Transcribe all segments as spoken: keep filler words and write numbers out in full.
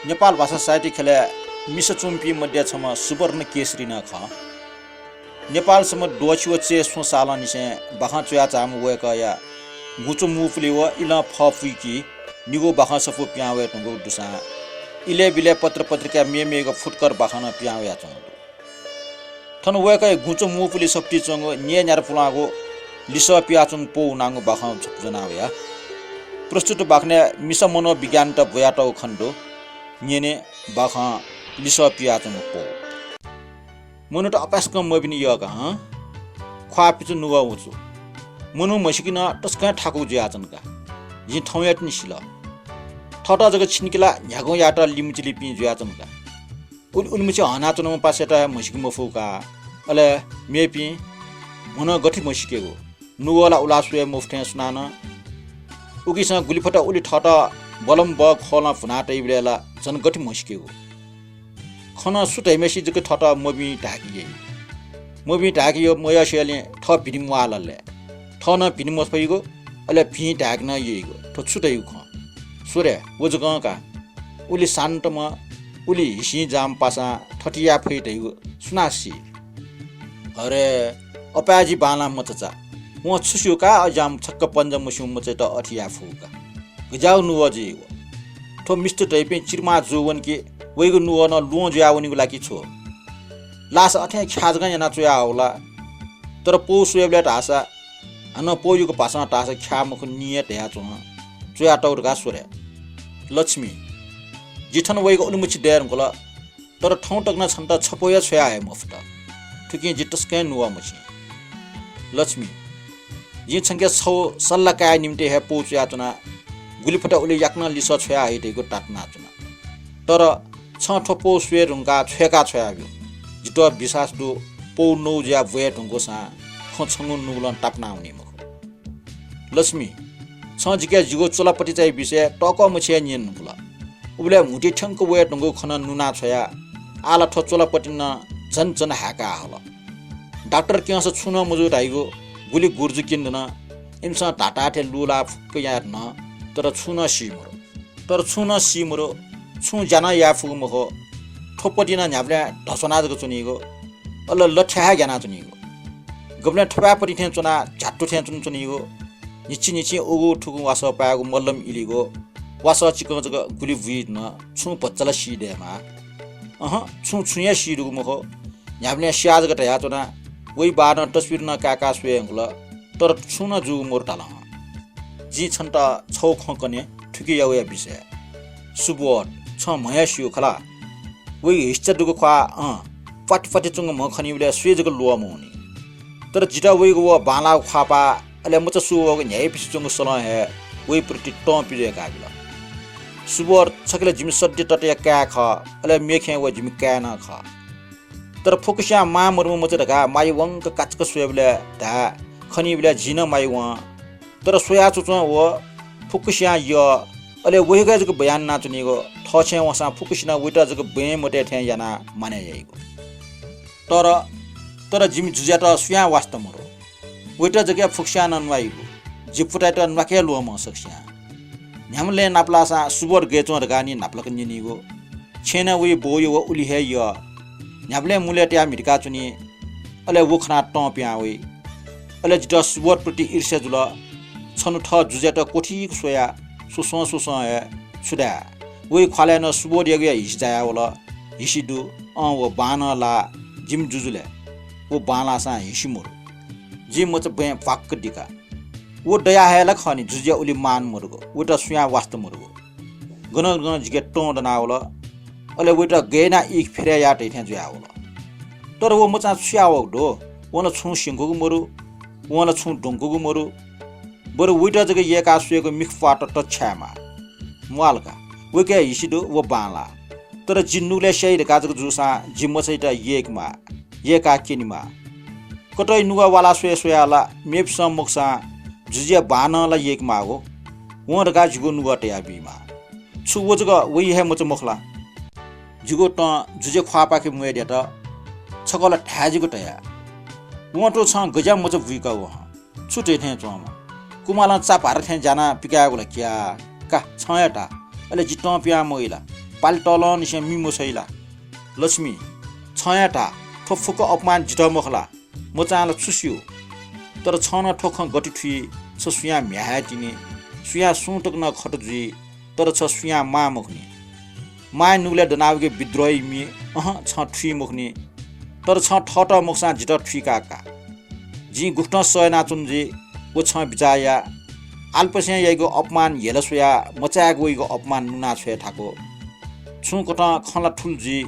नेपाल भाषा साहित्य ख्यलय् मिसा च्वंपिं मध्ये छम्ह सुवर्ण केशरी नं खः। नेपाल संवत् द्वःछि व चय् स्वँ सालंनिसें बाखं च्वयाच्वंम्ह वय्कःया गुँचो मूपुलि व इलं फः पुइकी निगू बाखं सफू पिहां वये धुंकूगु दुसां इलय् बिलय् पत्र पत्रिकाय् मेमेगु फुटकर बाखं नं पिहां वयाच्वंगु दु। थन वय्कःया गुँचो मूपुलि सफुतिइ च्वंगु न्यय् न्यात पुलांगु लिसः पियाच्वंगु पौ नांगु बाखं छपु ज्वना वया। प्रस्तुत बाखनय् मिसा मनोविज्ञानयात ब्वयातःगु खने दु। न्यने बाखं लिसः पियाच्वंगु पौ। मनूत अपाय्सकं मबिनि यःगु हँ। ख्वाः पिचु नुगः उँचु। मनू म्हसीके नं तसकं थाकुगु जुयाच्वन का। जिं थौंयातिनि सिल। थःत जक छिनिके ला न्ह्यागुं यायेत लिमचिलिपिं जुयाच्वन का। उलि उलिमछि हनाच्वनाम्ह पासायात हे म्हसीके मफु का। अले मेपिं म्हनं गथे म्हसीकेगु? नुगः ला उला स्वये मफु थें सुनानं। उकिसं गुलिफत उलि थःत बलं बः ख्वलं भुना तइबलय् ला झन गथे म्हसीकेगु? खँ नं सु धइम्हेसित जक थःत मभिं धायेके यइ। मभिं धायेके मयःसेंलि थः भिने म्वाःल ले। थः नं भिने मफइगु, अले भिं धायेके नं यइगु। थ्व छु धइगु खँ? स्वर हे, व जकं का। उलि शान्तम्ह, उलि हिसिं जाःम्ह पासां थथे याये फइ धइगु सुनां सी? अरे, अपाय् जि बांलाः मचाचा। वं छु स्यू का, अज्याःम्ह छक्क पन्जा मस्यूम्ह मचायात अथे याये फु का। गज्याःगु नुगः जुइ व। थ्व मिस्त धइपिं चिरमा जू वनी कि वइगु नुगः नं ल्वहं जुया वनीगु ला कि छु? लासा अथें ख्याः जकं याना च्वया हःगु ला। तर पौ स्वयेबलय् धाःसा हानं पौयुगु भाषां धाःसा ख्याः मखु नि हे धयाच्वं, च्वयातःगु धकाः स्वर हे। लक्ष्मी, जि थन वइगु उलिमछि दये धुंकल, तर थौं तक नं छन्त छपौ हे छ्वया हये मफुत। थुकिं जि तसकं नुगः मछिं। लक्ष्मी, जिं छंके छगू सल्लाह काये निम्तिं हे पौ च्वयाच्वना। गुलिफत उलि याकनं लिसः छ्वया हइ धइगु तातुनाच्वना। तर छं थ्व पौ स्वये धुंकाः छ्वय्का छ्वयाब्यु। जितः विश्वास दु, पौ नौ जुयाः ब्वये धुंकूसां खँ छंगु नुगलं तापाना वनी मखु। लक्ष्मी, छं जिके जिगु चोलापति चाहिँ विषयय् तःकः मछि हे न्यने धुंकल। उबलय् म्हुतु थ्यंक वये धुंकूगु खँ नं नुना छ्वया। आः ला थ्व चोलापति नं झन झन हाय्का हल। डाक्टर क्यंसा छुं नं मजू धाइगु गुलि गुर्जु क्यने धुन। इमिसं धाःथें लुलाः फुक्क याये धुन, तर छुं नं सी मरु। तर छुं नं सी मरु, छुं ज्या नं याये फुगु मखु। थ्व पति नं न्ह्याबलें धस्वाना जक च्वनीगु, अले लथ्या हे ग्याना च्वनीगु। गबलें थपाय् पति थें च्वनाः झ्यात्तु थें च्वनाच्वनीगु। न्हिच्छि न्हिच्छि उगु थुगु वासः पायेगु मल्लम इलीगु। वासः चिकं जक गुलि बुइ धुन, छुं भचा ला सी दयेमाः। अहँ, छुं छुं हे सी दुगु मखु। न्ह्याबलें स्याः जक धयाच्वना। वइ बाःनं तस्वीर नं काय्काः स्वये धुंकल, तर छुं नं जूगु मरु धाल हं। जिं छन्त छगू खँ कने, थुकियागुया विषयय्। सुबोध, छं म्हया स्यू खला। वइ हिस्चा दुगु ख्वाः, अँ, प्वाति प्वाति च्वंगु म्ह खनीबलय् स्वये जक ल्वःमवनी। तर जितः वइगु व बांलाःगु ख्वाःपाः, अले मचा सू वःगु न्ह्याइपिसे च्वंगु सलं हे वइ प्रति तं पिज्वय्काबिल। सुबोध छकिल जिमि सद्य ततया काय् खः, अले मेखें व जिमि काय् नं खः। तर फुक्कसियां मां मदुम्ह मचा धकाः माया वंक काचाक्क स्वयेबलय् धाये खनीबलय् जिं नं माया वं। तर स्वया च्वंच्वं व फुक्कसियां यः, अले वयाके जक बयान यानाच्वनीगु, थःछेँय् वंसां फुक्कसिनं वइत जक बँय् मतये थें यानाः मानय् याइगु। तर, तर जिमि जुजुयात सुयां वास्ता मरु। वइत जक फुक्कसियां नं न्वाइगु, जि पुतायात न्वाके ल्वःमं सकसियां। न्ह्याम्ह लँय् नापलाःसां सुबोध गय् च्वं धकाः नि न्हापालाक न्यनीगु। छेँनं वइ बौया व उलि हे यः। न्ह्याबलें मुलय् तयाः म्हितकाच्वनी। अले व खनाः तं पिहां वइ। अले जितः सुबोध प्रति ईर्ष्या जुल। छन्हु थः जुजुयात क्वथिक स्वयाः स्वस्वं स्वस्वं हे छु धाये। वइ ख्वालय् नं सुबोधयागु हे हिसि जायावल। हिसि दु, अँ, व बांनं लाः। जिमि जुजु ले, व बांलाःसां हिसि मरु। जिं मचा बँय् भ्वाक्क दिका। व दयाः हे ला खः नि, जुजुया उलि मान मदुगु, वइत सुयां वास्ता मदुगु। गनं गनं जिके तं दनावल। अले वइत गय् यानाः ईके फिरय् याये धइथें जुयावल। तर व मचां छु याः वःगु दु? वं ला छुं स्यंकूगु मदु, वं ला छुं द्वंकूगु मदु। बरु वइत जक यय्काः स्वयेगु मिखा प्वाःत तछायेमाः। म्वाःल का, वइके हिसि दु, व बांलाः। तर जि नुगलय् स्याइ धकाः जक जूसां जि मचायात यय्केमाः, यय्काः क्यनेमाः। कतःइ नुगः वालाः स्वये स्वयाः ला मेपिसं मखुसां जुजुया बांनं ला यय्केमाःगु, वं धकाः जिगु नुगः तयाबीमाः। छु व जक वइ हे मचा मखु ला? जिगु तं जुजुया ख्वाःपाखे म्वयेत यात, छकः ला धाये जिगु तया। वं तुं छं गज्याःम्ह मचा बुइकागु हं? छु धइथें च्वंम्ह? कुमालं चा भाःत थें ज्या यानाः पिकायेगु ला क्या? का, छं हे धा, अले जि तं पिहां मवइ ला? पाले तःलंनिसें मि मछ्वइ ला? लक्ष्मी, छं हे धा, थ्व फुक्क अपमान जितः मखु ला? मचां ला छु स्यू? तर छं नं थ्व खँ गथे थुइ, छ सुयां म्ह्याय् तिनि, सुयां सुं तक नं खत जुइ, तर छ सुयां मां मखुनि। मांया नुगलय् दनावइगु विद्रोही मि, अहँ, छं थुइ मखुनि, तर छं थःत मखुसां जितः थुइका का। जिं गुकथं सह यानाच्वनु जुइ, व छं बिचाः या। आलपसें याइगु अपमान हेला स्वयाः मचाय्क वइगु अपमान नुना छ्वये थाकु। छुं कथं खँ ला थुल जुइ,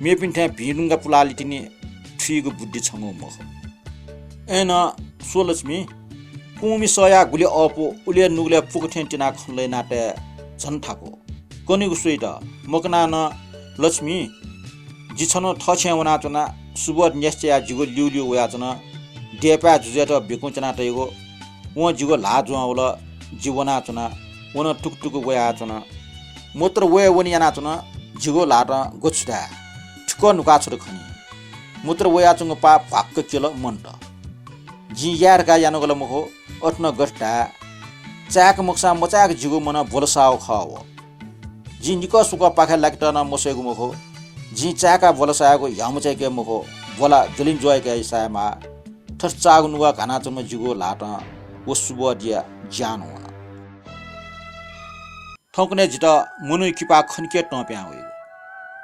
मेपिं थें भिंदुंका पुलाः लितिनि थुइगु बुद्धि छंगु मखु। अय्नं स्व लक्ष्मी, कुंमि सःया गुलि अःपु उलि नुगलय् पुक थें तिनाः खँ ल्हानातये झन थाकु। कनेगु स्वइत, मकनाः नं लक्ष्मी, जि छन्हु थःछेँय् वनाच्वना, सुबोध न्यासि च्वयाः जिगु ल्यूल्यू वयाच्वन। देय्पाय् जुजुयात बिकुं च्वनातयागु, वं जिगु ल्हाः ज्वं वल, जि वनाच्वना, व नं टुकटुक वयाच्वन। मूत्र वये वने यानाच्वन, जिगु ल्हातं ग्वछु धाये, थुकः नुकाः छत खनी। मूत्र वयाच्वंगु पाः भ्वाक्क क्यल मन्त। जिं याये धकाः यानागु ला मखु, अथे नं गथे धाये, चाय्क मखुसां मचाय्क जिगु मनं ब्वलसाःगु खः व। जिं निकः सुकः पाखे लाकेत नं मस्वयेगु मखु। जिं चाय्काः ब्वलसाःगु ह्याउँमचाय्के मखु, ब्वला ज्वलिंज्वःयाके सायेमाः। थथे चाःगु नुगः घानाच्वंम्ह जिगु ल्हातं व सुबोधया ज्यानं वन। थौंकन्हय् जितः मनूया किपा खनिके तं पिहां वइगु।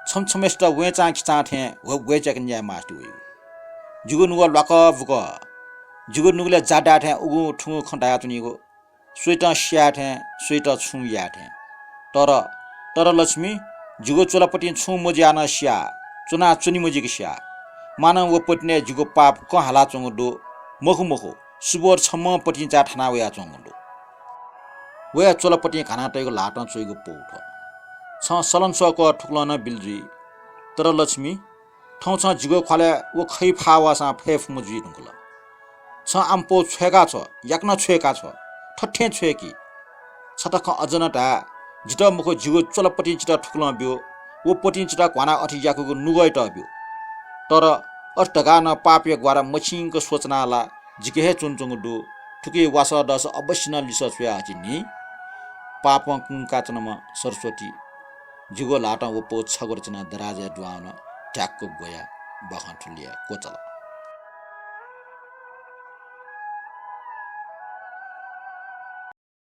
छम्ह छम्हय्सित वेंचां खिचां थें ह्व-, ह्वय्चाय्क न्याये मास्ति वइगु। जिगु नुगः ल्वाकः बुकः। जिगु नुगलय् जा दाये थें उगुं थुगुं खँ धयाच्वनीगु। स्वइतं स्याये थें, स्वइतं छुं याये थें। तर, तर लक्ष्मी, जिगु च्वलापतिं छुं मज्याः नं स्याः, च्वनाच्वनी मजिक स्याः। मानं व पतिनय् जिगु पाप कं हालाच्वंगु दु। मखु, मखु, सुबोध छम्हं पतिंचाय् थाना वयाच्वंगु दु। वया च्वलापतिं घानातयागु ल्हातं च्वइगु पौ थ्व। छं सलंस्वःकः थुकलं नं बिल जुइ। तर लक्ष्मी, थौं छं जिगु ख्वालय् व खइ फाः वःसां फय् फुम्ह जुइ धुंकल। छं आमपौ छ्वय्का छ्व, याकनं छ्वय्का छ्व, थथें छ्वय्की। छता खँ अझ नं धाये, जितः मखु, जिगु च्वलापतिं छितः थुकलं ब्यू, व पतिं छितः घ्वानाः अथे याकूगु नुगःयात ब्यू। तर अथे धकाः नं पापया ग्वारा मछिंक स्वचनाः ला जिके हे च्वनाच्वंगु दु। थुकी वासः दःसा अवश्य नं लिसः स्वयाहःचि नि। पापं कुंकाच्वनाम्ह सरस्वती, जिगु ल्हातं व पौ छगू रचना दराजया दुहां नं ढ्याक्क ग्वयाः बाखं थुलि याये क्वचाल।